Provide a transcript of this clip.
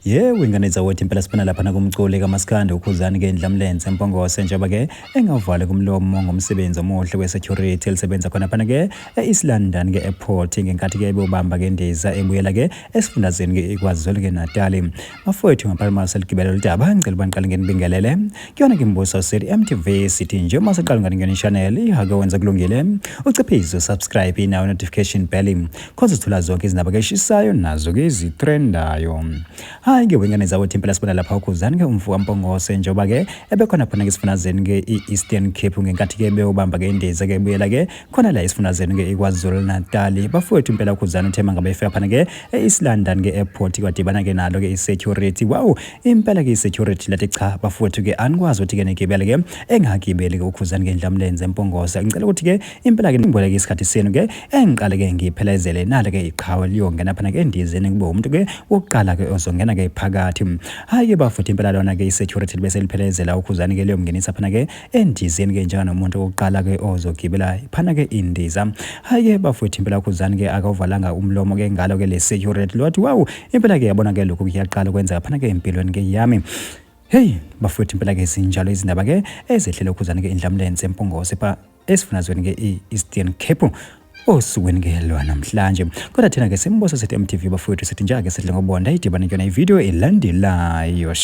Yebo, ingane zawethu impela sibona lapha nakumculi kaMaskandi uKhuzani ke Ndlamlenze Mpongose njengoba ke engavali kumlomo ngomsebenzi omuhle we-security elisebenza khona phana ke e-East London ke airport ngenkathi ke ebobamba ke ndiza ebuyela ke esifundazweni ke iKwaZulu ke Natali. Bafowethu ngaphambi uma seligibela lolu daba ngicela uba ngiqale nginibingelele kuyona ke Mbuso sithi MTV sithi nje uma seqala ngani ngene channel ihake wenza kulungile uciphize subscribe inayo notification bell khoze sithola zonke izindaba ke eshisayo nazo ke izitrendayo. Hayi ke wengane zawethu impela sibona lapha uKhuzani ke umfo kaMpongose njengoba ke ebekhona khona ke esifundazweni ke i-Eastern Cape ngenkathi ke beyobamba ke indiza ke ebuyela ke khona la esifundazweni ke iKwaZulu Natal. Bafowethu impela uKhuzani uthe mangabe efika phana ke e-East London ke airport kwadibana ke nalo ke i-security. Wow, impela ke i-security lathi cha bafowethu ke anikwazi ukuthi ke nigibele ke engagibeli ke uKhuzani ke Ndlamlenze Mpongose. Ngicela ukuthi ke impela ke ngiboleke isikhathi senu ke engiqale ke ngiphelezele nale ke iqhawe liyongena phana ke endizeni kube umuntu ke wokuqala ke ozongena ke phakathi. Hayi ke bafowethu impela lona ke i-security bese liphelezela uKhuzani ke liyomngenisa phana ke endizeni ke njenganomuntu wokuqala ke ozogibela phana ke indiza. Hayi ke bafowethu impela uKhuzani ke akawuvalanga umlomo ke ngalo ke le security lwathi wow impela ke yabona ke lokhu kuyaqala kwenzeka phana ke empilweni ke yami. Hey bafowethu impela ke zinjalo izindaba ke ezehlele uKhuzani ke Indlamlenze Mpungose pha esifundazweni ke i-Eastern Cape osukwini ke lwanamhlanje. Kodwa thina ke simbuso sithi MTV bafowethu sithi njake sidle ngobonda idibane kuyona ividiyo elandelayo.